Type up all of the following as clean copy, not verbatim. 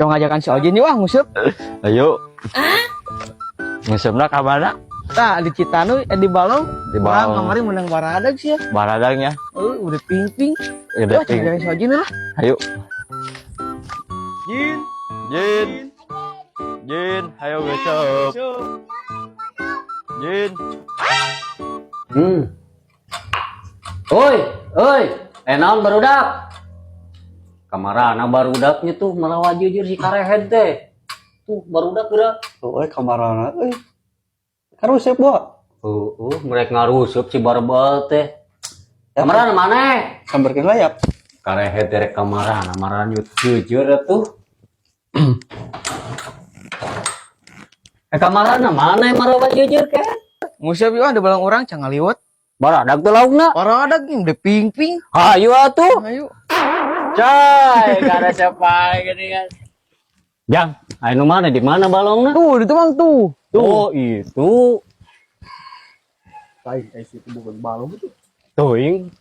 Coba ngajakan si Ojin yuk ah nguseup. Ayo. Nguseupna ka mana? Tah di Citanu di Balong. Di Urang Balong. kamari menang baradag sih ya. Baradangnya. Udah ping-ping. Udah Wah, ping. ngajakan si Ojin lah. Ayo. Jin. Jin. Jin, ayo nguseup. Jin. Oi, oi, naon barudak? Kamarana barudaknya tuh melawan jujur si karehed teh. Tuh barudak geura. Tuh, euy kamarana euy. Karuseup bawa. Mereka ngarusup si barbal teh. Kamarana mana? Sambarkeun layap. Karehed rek kamarana maranyut jujur atuh. Kamarana mana marawan jujur ke? Nguseup yuk ah di Balong urang can ngaliwet. Baradak teh laukna. Baradag nih udah ping-ping. Hayu atuh. Ayo. Coy, karena siapa gini kan. Jang, ayo mana di mana balongna? Tuh, itu Mang tuh. Tuh. Oh, itu. Lain eh situ bukan balong itu. Teuing.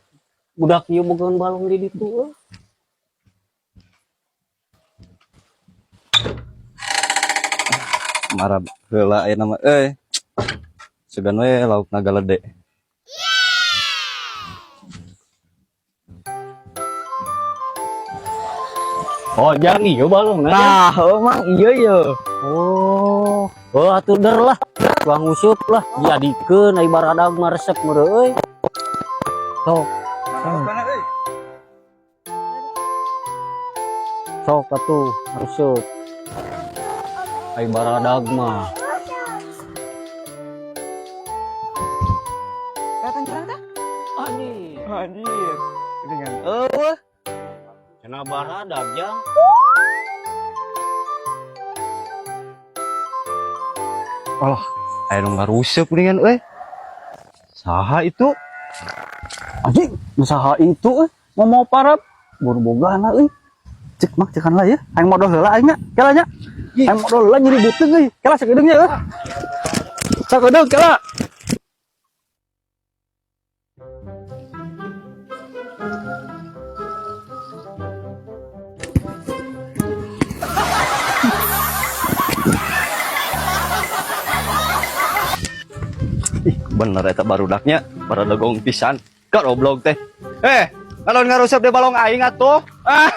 Budak ieu bogaan balong di ditu euy. Marah heula aya nama euy. Sugan we laukna galede. Oh, jang ieu balongna. Jang. Nah, oh, Mang iya iya. Oh, oh atuh der lah. Tuang usup lah. Jadikeun ai baradag mah resep meureun euy. Sok. Sok atuh resep. Ai baradag mah. Kelihatan curang tah? Anjir. Anjir. Dengan eueuh. Cenah baradag jang. Alah, aya nu ngaruseup geuningan euy. Saha itu? Anjing, nu saha itu euy? Ngomong parap, boro-bogana euy. Cek mak cekan lah ya. Aing modal heula aing nya. Kela nya. Aing modal heula nyeri beuteung euy. Kela sakedeung nya euy. Sakedeung kela. Ih, bener eta barudaknya, baradagong pisan. Goblok teh. Kalau ngaruseup di balong aing atuh. Ah.